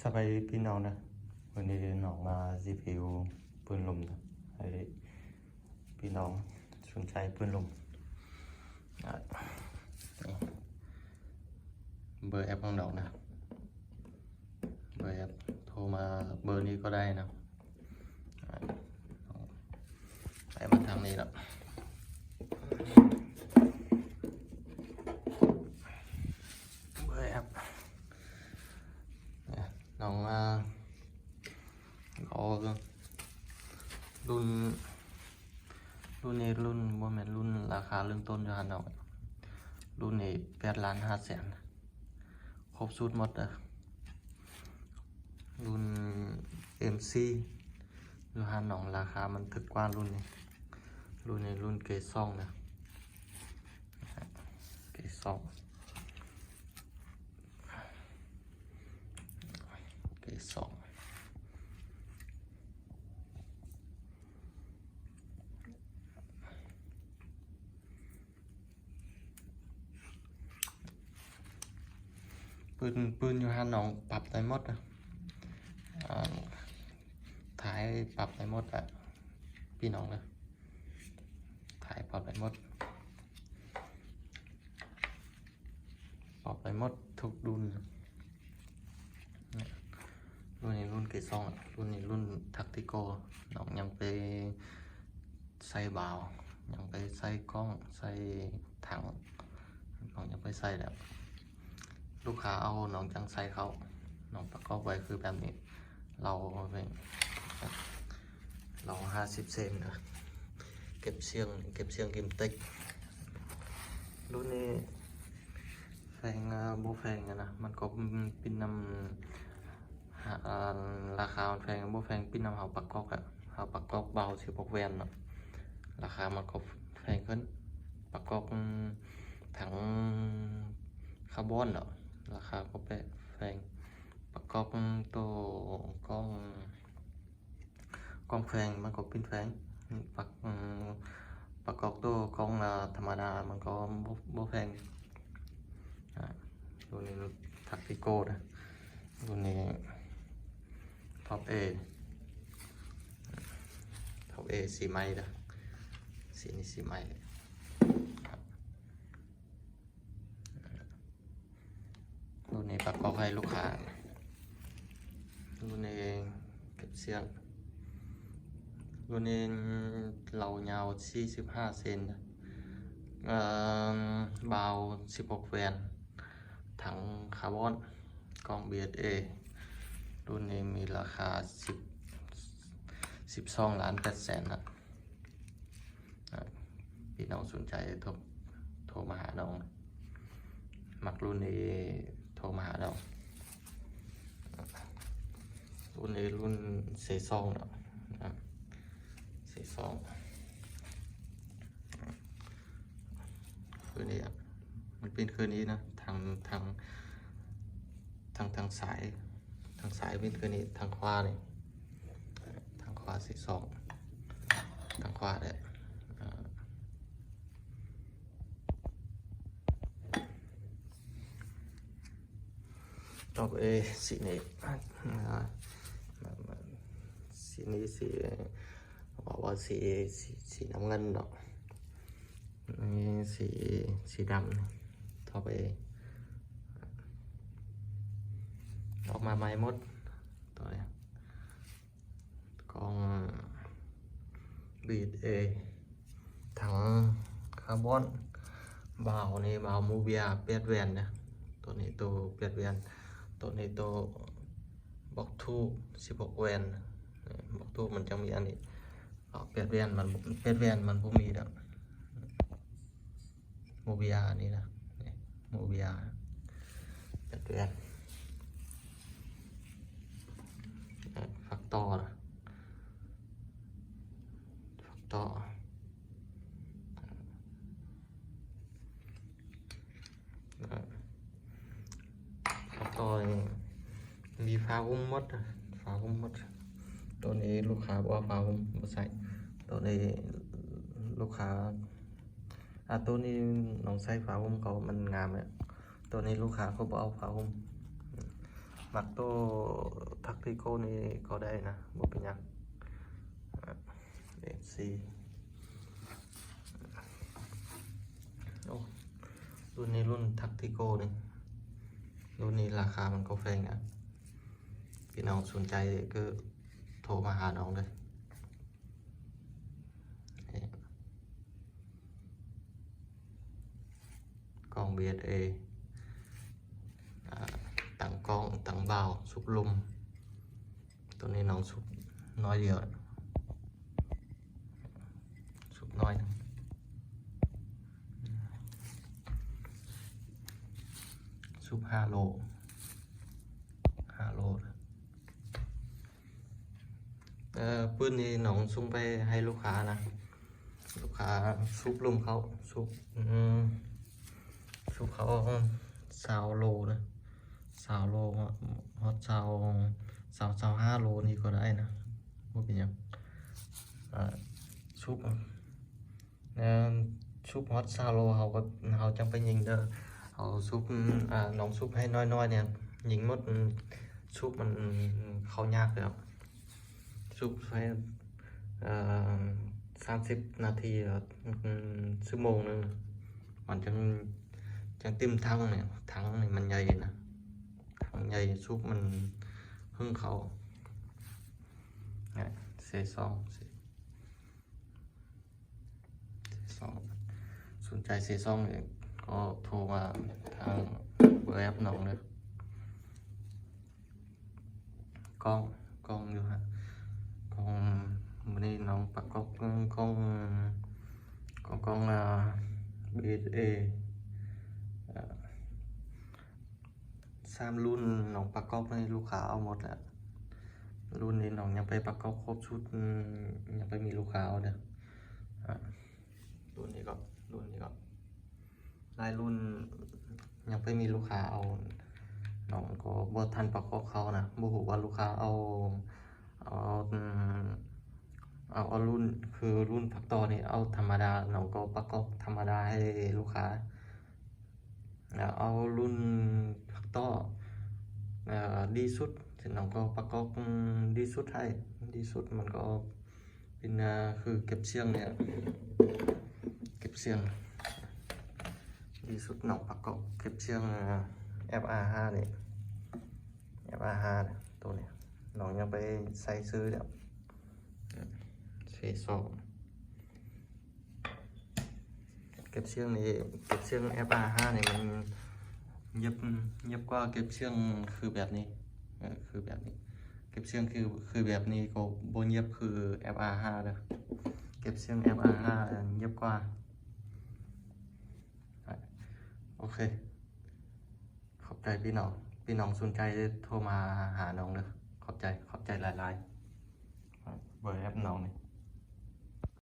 ສະບາຍດີພີ່ນ້ອງເດີ ມື້ນີ້ນ້ອງມາຣີວິວປືນລົມເດີ ໃຫ້ພີ່ນ້ອງສົນໃຈປືນລົມ ອາ ນີ້ ເບີແອັບຂອງນ້ອງເດີ ເບີແອັບ ໂທມາເບີນີ້ກໍໄດ້ເນາະ ອາ ໄປມາທາງນີ້ເນາະ ເບີແອັບ ນ້ອງ ອາ ເອົາລຸ້ນ ລຸ້ນນີ້ ລຸ້ນ ບໍ່ແມ່ນລຸ້ນລາຄາເລີ່ມຕົ້ນຢູ່ຫັ້ນດອກ ລຸ້ນນີ້ແປດລ້ານຫ້າແສນ ຄົບຊຸດໝົດເດີ ລຸ້ນເອັມຊີ ຢູ່ຮ້ານນ້ອງລາຄາມັນຖືກກວ່າລຸ້ນນີ້ ລຸ້ນນີ້ລຸ້ນເກສອງເດີ ເກສອງ ເກສອງ. ປືນ ປືນຢູ່ຮ້ານນ້ອງປັບໄດ້ໝົດ ອາ ຖ່າຍປັບໄດ້ໝົດແຫຼະ ພີ່ນ້ອງເດີ ຖ່າຍປັບໄດ້ໝົດ ປັບໄດ້ໝົດທຸກລຸ້ນ ລຸ້ນນີ້ລຸ້ນເກສອງ ລຸ້ນນີ້ລຸ້ນທັກຕິກອລ ນ້ອງຍັງໄປໃສ່ບາວ ຍັງໄປໃສ່ກ້ອງ ໃສ່ຖັງ ນ້ອງຍັງໄປໃສ່ແລ້ວ ລູກຄ້າເອົາ ນ້ອງຈັ່ງໃສ່ເຂົ້າ ນ້ອງປະກອບໄວ້ຄືແບບນີ້ ລາວເປັນ ລາວຫ້າສິບເຊັນເດີ ເກັບສຽງ ເກັບສຽງກິມເຕັກ ລຸ້ນນີ້ແພງ ອາ ບໍ່ແພງນະ ມັນກໍປິ່ນນຳ ອາ ລາຄາມັນແພງ ບໍ່ແພງ ປິ່ນນຳເຮົາປະກອບ ເຮົາປະກອບເບົາສິບຫົກແວນເນາະ ລາຄາມັນກໍແພງຂຶ້ນ ປະກອບຖັງຄາບອນເນາະ ລາຄາກໍແພງ ປະກອບໂຕກ້ອງ ກ້ອງແຟງມັນກໍປິ່ນແຟງ ປະ ປະກອບໂຕກ້ອງ ອາ ທຳມະດາມັນກໍບໍ່ ບໍ່ແພງ ອາ ໂຕນີ້ທັກຕິກອລເດີ ໂຕນີ້ທັອບເອ ທັອບເອສີໄມ້ເດີ ສີນີ້ສີໄມ້ ລຸ້ນນີ້ປະກອບໃຫ້ລູກຄ້າ ລຸ້ນນີ້ເກັບສຽງ ລຸ້ນນີ້ເລົາຍາວສີ່ສິບຫ້າເຊັນ ເອີ ເບົາສິບຫົກແວນ ຖັງຄາບອນ ກ້ອງບີເອັສເອ ລຸ້ນນີ້ມີລາຄາສິບ ສິບສອງລ້ານແປດແສນນະ. ອາ ພີ່ນ້ອງສົນໃຈໂທ ໂທມາຫານ້ອງ ມັກລຸ້ນນີ້ໂທມາຫານ້ອງ ລຸ້ນນີ້ລຸ້ນເຊສອງເນາະ ອາ ເຊສອງ ຄືນີ້ ມັນເປັນຄືນີ້ນະ ທາງ ທາງ ທາງ ທາງຊ້າຍ ທາງຊ້າຍເປັນຄືນີ້ ທາງຂວານີ້ ທາງຂວາເຊສອງ ທາງຂວາເດ້ ອາ ຕໍ່ໄປ ສີນີ້ ອາ ສີນີ້ ສີ ເວົ້າວ່າສີ ສີ ສີນ້ຳເງິນເນາະ ນີ້ສີ ສີດຳ ເຂົ້າໄປ ອອກມາໃໝ່ໝົດ ໂຕນີ້ ກ້ອງບີເອັສເອ ຖັງຄາບອນ ບາວນີ້ ບາວໂມເບຍ ແປດແວ່ນນະ ໂຕນີ້ໂຕແປດແວ່ນ ໂຕນີ້ໂຕບັອກທູ ສິບຫົກແວ່ນ ບັອກທູມັນຈັ່ງມີອັນນີ້ ແປດແວ່ນມັນ ແປດແວ່ນມັນບໍ່ມີດອກ ໂມເບຍນີ້ນະ ນີ້ໂມເບຍ ແປດແວ່ນ ເອີ ຝັກຕໍ່ນະ ຝັກຕໍ່ ເອີ ຝັກຕໍ່ນີ້ມີຜ້າຫຸ້ມໝົດ ຜ້າຫຸ້ມໝົດ ໂຕນີ້ລູກຄ້າບໍ່ເອົາຜ້າຫຸ້ມ ບໍ່ໃສ່ ໂຕນີ້ລູກຄ້າ ອາ ໂຕນີ້ນ້ອງໃສ່ຜ້າຫຸ້ມເຂົາມັນງາມແຫຼະ ໂຕນີ້ລູກຄ້າເຂົາບໍ່ເອົາຜ້າຫຸ້ມ ມັນ ມັກໂຕທັກຕິໂກນີ້ກໍໄດ້ນະ ບໍ່ເປັນຫຍັງ. ເອັຟຊີ ໂອ້ ລຸ້ນນີ້ ລຸ້ນທັກຕິໂກນີ້ ລຸ້ນນີ້ລາຄາມັນກໍແພງນະ. ພີ່ນ້ອງສົນໃຈກໍໂທມາຫານ້ອງເດີ. ກ້ອງບີເອສເອ ອາ ຕັ້ງກ້ອງ ຕັ້ງບ່າວ ສູບລົມ. ໂຕນີ້ນ້ອງສູບນ້ອຍດຽວ ສູບນ້ອຍໜຶ່ງ ສູບຫ້າໂລ ຫ້າໂລ. ເອີ ປືນນີ້ນ້ອງສົ່ງໄປໃຫ້ລູກຄ້ານະ ລູກຄ້າສູບລົມເຂົ້າ ສູບ ອືມ ສູບເຂົ້າຊາວໂລນະ ຊາວໂລ ຮອດຊາວ ຊາວ ຊາວຫ້າໂລນີ້ກໍໄດ້ນະ ບໍ່ເປັນຫຍັງ. ອາ ສູບ ເອີ ສູບຮອດຊາວໂລ ເຮົາກໍ ເຮົາຈັ່ງໄປຍິງເດີ. ເຮົາສູບ ອາ ນ້ອງສູບໃຫ້ນ້ອຍໆ ນີ້ ຍິງໝົດ ອືມ ສູບມັນເຂົ້າຍາກແລ້ວ. ສູບໃຫ້ ເອີ ສາມສິບນາທີ ອືມ ຊົ່ວໂມງໜຶ່ງ ມັນຈັ່ງ ຈັ່ງເຕັມຖັງນີ້. ຖັງນີ້ມັນໃຫຍ່ນະ ຖັງໃຫຍ່ ສູບມັນຫຶງເຂົ້າ. ເຊສອງ ເຊສອງ ສົນໃຈເຊສອງນີ້ກໍໂທມາທາງເບີແອັບນ້ອງເດີ. ກ້ອງ ກ້ອງຢູ່ຫັ້ນ ກ້ອງ ມື້ນີ້ນ້ອງປະກອບກ້ອງ ກ້ອງ ກ້ອງ ອາ ບີເອສເອ ອາ ສາມລຸ້ນນ້ອງປະກອບໃຫ້ລູກຄ້າເອົາໝົດແລ້ວ. ລຸ້ນນີ້ນ້ອງຍັງໄປປະກອບຄົບຊຸດ ອືມ ຍັງໄປມີລູກຄ້າເອົາເດີ. ອາ ລຸ້ນນີ້ກໍ ລຸ້ນນີ້ກໍ ຫຼາຍລຸ້ນຍັງໄປມີລູກຄ້າເອົາ ນ້ອງກໍບໍ່ທັນປະກອບເຂົ້ານະ ບໍ່ຮູ້ວ່າລູກຄ້າເອົາ ເອົາ ເອົາ ອືມ ເອົາ ເອົາລຸ້ນ ຄືລຸ້ນຜັກຕໍ່ນີ້ເອົາທຳມະດາ ນ້ອງກໍປະກອບທຳມະດາໃຫ້ລູກຄ້າ ແລ້ວເອົາລຸ້ນຜັກຕໍ່ ເອີ ດີສຸດ ນ້ອງກໍປະກອບ ອືມ ດີສຸດໃຫ້ ດີສຸດ ມັນກໍ ເປັນ ອາ ຄືເກັບສຽງນີ້ ເກັບສຽງດີສຸດ ນ້ອງປະກອບເກັບສຽງ ອາ ເອັຟອາຫ້ານີ້ ເອັຟອາຫ້າໂຕນີ້ ນ້ອງຍັງໄປໃສ່ຊື່ດຽວ ເຊສອງ ເກັບສຽງນີ້ ເກັບສຽງເອັຟອາຫ້ານີ້ມັນ ຫຍັບ ຫຍັບກວ່າເກັບສຽງຄືແບບນີ້ ເອີ ຄືແບບນີ້ ເກັບສຽງຄື ຄືແບບນີ້ກໍບໍ່ຫຍັບຄືເອັຟອາຫ້າເດີ ເກັບສຽງເອັຟອາຫ້າຫຍັບກວ່າ. ໂອເຄ ຂອບໃຈພີ່ນ້ອງ ພີ່ນ້ອງສົນໃຈໂທມາຫານ້ອງເດີ ຂອບໃຈ ຂອບໃຈຫຼາຍໆ. ເບີແອັບນ້ອງນີ້